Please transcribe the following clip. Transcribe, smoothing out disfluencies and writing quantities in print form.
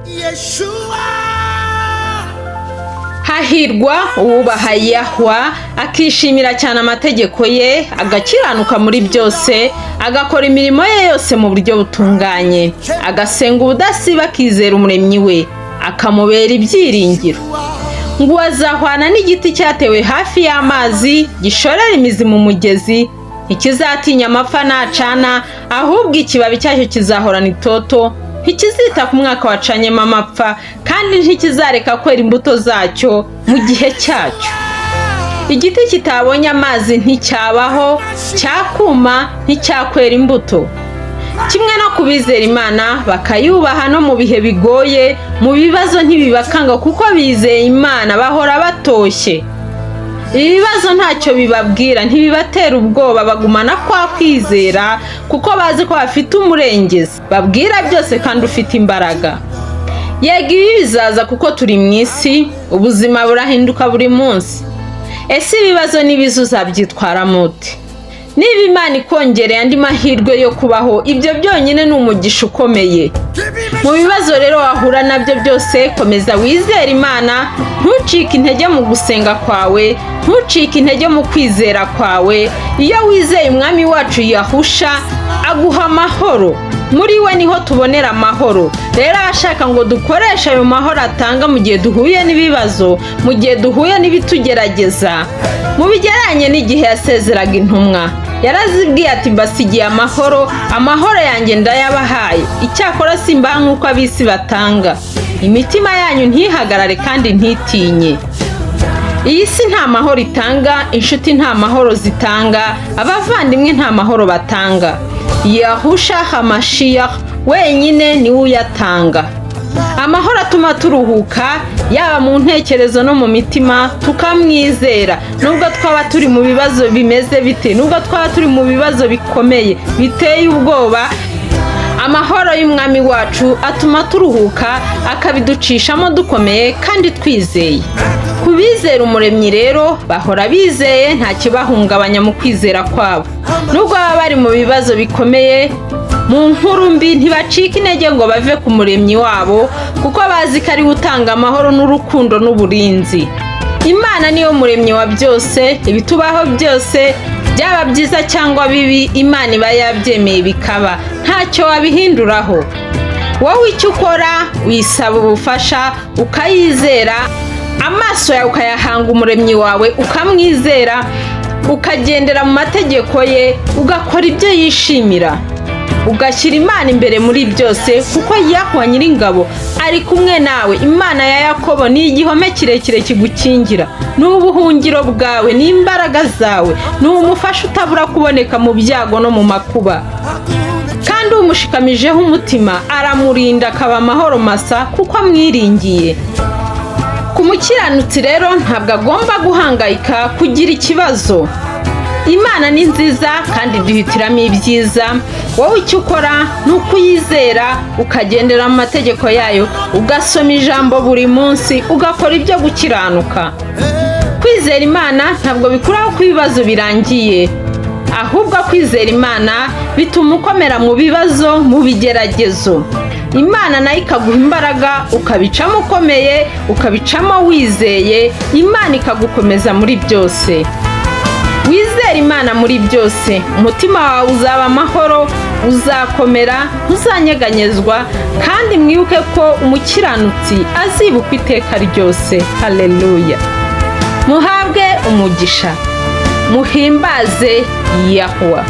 Yeshua. Hahirwa uwubaha Yahwa, akishimira cyane amategeko ye, agakiranuka muri byose, agakora imirimo ye yose mu buryo butunganye, agasenga ubudasiba, akizera Umuremyi we, akamubera ibyiringiro. Ngo azahwana n'igiti cyatewe hafi y'amazi, gishorera imizi mu mugezi. Ntikizatinya amapfa nacana, ahubwo ikibabi cyacyo kizahorana itoto. Ntikizita ku mwaka wacanyemo amapfa, kandi ntikizareka kwera imbuto zacyo mu gihe cyacyo. Igiti kitabonye amazi nticyabaho, cyakuma, nticyakwera imbuto. Kimwe no kubizera Imana, bakayubaha no mu bihe bigoye, mu bibazo, ntibibakanga kuko bizeye Imana. Bahora batoshye, ibibazo ntacyo bibabwira, ntibibatera ubwoba. Bagumana kwa kwizera kuko bazi ko bafite Umurengezi babwira byose kandi ufite imbaraga. Yego, ibi bizaza kuko turi mu isi, ubuzima burahinduka buri munsi. Ese ibibazo n'ibiza uzabyitwaramo ute? Niba Imana ikongereye andi mahirwe yo kubaho, ibyo byonyine ni umugisha ukomeye. Mu bibazo rero wahura nabyo byose, komeza wizere Imana, ntucike intege mu gusenga kwawe, ntucike intege mu kwizera kwawe. Iyo wizeye Umwami wacu Yahusha, aguha amahoro. Muri we niho tubonera amahoro. Rero abashaka ngo dukoreshe ayo mahoro atanga mu gihe duhuye n'ibibazo, mu gihe duhuye n'ibitugerageza. Mu bigereranye n'igihe yasezeraga intumwa, yarazibwiye ati: "Mbasigiye amahoro, amahoro yanjye ndayabahaye. Icyakora simbaha nk'uko ab'isi batanga. Imitima yanyu ntihagarare kandi ntitinye." Iyi si nta mahoro itanga, inshuti nta mahoro zitanga, abavandimwe nta mahoro batanga. Yahusha Hamashiyah wenyine niwe uyatanga. Amahoro atuma turuhuka, yaba mu ntekerezo no mu mitima, tukamwizera nubwo twaba turi mu bibazo bimeze bite, nubwo twaba turi mu bibazo bikomeye biteye ubwoba. Amahoro y'Umwami wacu atuma turuhuka, akabiducishamo dukomeye kandi twizeye. Ku bizera Umuremyi rero, bahora bizeye, nta kibahungabanya mu kwizera kwabo. Nubwo baba bari mu bibazo bikomeye, mu nkuru mbi, ntibacika intege ngo bave ku Muremyi wabo, kuko bazi ko ariwe utanga amahoro n'urukundo n'uburinzi. Imana niyo Muremyi wa byose. Ibitubaho byose, byaba byiza cyangwa bibi, Imana iba yabyemeye bikaba, ntacyo wabihinduraho. Wowe icyo ukora, wisaba ubufasha, ukayizera, amaso yawe ukayahanga Umuremyi wawe, ukamwizera, ukagendera mu mategeko ye, ugakora ibyo yishimira, ugashyira Imana imbere muri byose, kuko Yahuwa Nyiringabo ari kumwe nawe. Imana ya Yakobo ni igihome kirekire kigukingira, ni ubuhungiro bwawe, ni imbaraga zawe, ni umufasha utabura kuboneka mu byago no mu makuba. Kandi umushikamijeho umutima aramurinda, akaba amahoro masa kuko amwiringiye. Ku mukiranutsi rero, ntabwo agomba guhangayika, kugira ikibazo. Imana ni nziza kandi duhitiramo ibyiza. Wowe icyo ukora ni ukuyizera, ukagendera mu mategeko yayo, ugasoma ijambo buri munsi, ugakora ibyo gukiranuka. Kwizera Imana ntabwo bikuraho ko ibibazo birangiye, ahubwo kwizera Imana bituma ukomera mu bibazo, mu bigeragezo. Imana nayo ikaguha imbaraga, ukabicamo ukomeye, ukabicamo wizeye. Imana ikagukomeza muri byose. Wizere Imana muri byose, umutima wawe uzaba amahoro, uzakomera, ntuzanyeganyezwa. Kandi mwibuke ko umukiranutsi azibukwa iteka ryose. Haleluya! Muhabwe umugisha, muhimbaze Yahuwa.